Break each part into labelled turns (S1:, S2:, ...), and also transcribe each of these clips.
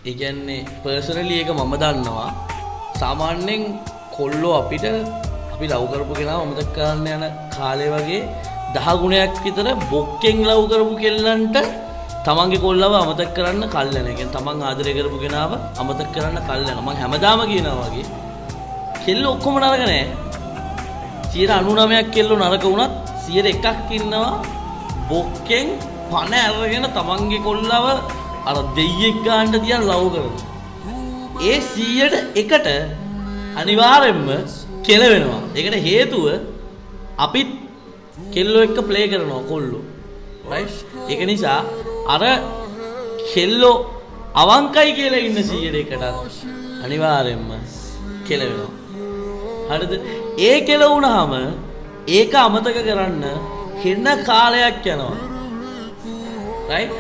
S1: ඒ කියන්නේ පර්සනලි ඒක මම දන්නවා. සාමාන්‍යයෙන් කොල්ලෝ අපිට අපි ලව් කරපු කෙනාව අමතක කරන්න යන කාලේ වගේ 10 ගුණයක් විතර බොක්කෙන් ලව් කරපු කෙල්ලන්ට තමන්ගේ කොල්ලව අමතක කරන්න කල් යනවා. ඒ කියන්නේ තමන් ආදරය කරපු කෙනාව අමතක කරන්න කල් යනවා. මං හැමදාම කියනවා වගේ කෙල්ලෝ ඔක්කොම නරක නෑ. 99ක් කෙල්ලෝ නරක වුණත් 101ක් ඉන්නවා බොක්කෙන් පණ අරගෙන තමන්ගේ කොල්ලව අර දෙයියෙක් ගන්න තියන් ලව් කරන. ඒ 100ට එකට අනිවාර්යෙන්ම කෙලවෙනවා. ඒකට හේතුව අපිත් කෙල්ලෝ එක්ක ප්ලේ කරනවා කොල්ලෝ. රයිට්? ඒක නිසා අර කෙල්ලෝ අවංකයි කියලා ඉන්න 100ට එකටත් අනිවාර්යෙන්ම කෙලවෙනවා. හරිද? ඒ කෙලවුනහම ඒක අමතක කරන්න හෙන කාලයක් යනවා. රයිට්?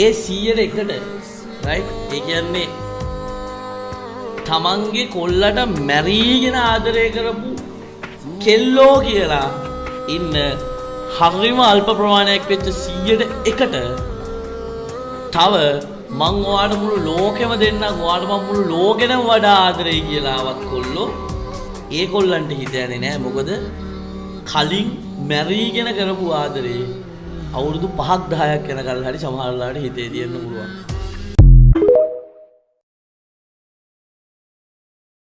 S1: ඒ 100ට එකට, රයිට්? ඒ කියන්නේ තමන්ගේ කොල්ලට මැරීගෙන ආදරය කරපු කෙල්ලෝ කියලා ඉන්න හරිම අල්ප ප්‍රමාණයක් වෙච්ච 100ට එකට තව මං ඔයාට මුළු ලෝකෙම දෙන්නම්, ඔයාට මං මුළු ලෝකෙටම වඩා ආදරෙයි කියලා ආවත් කොල්ලෝ ඒ කොල්ලන්ට හිත යන්නේ නෑ. මොකද කලින් මැරීගෙන කරපු ආදරේ අවුරුදු 5ක් 10ක් යනකල් හරි සමහර වෙලාවට හිතේ තියෙන්න පුළුවන්.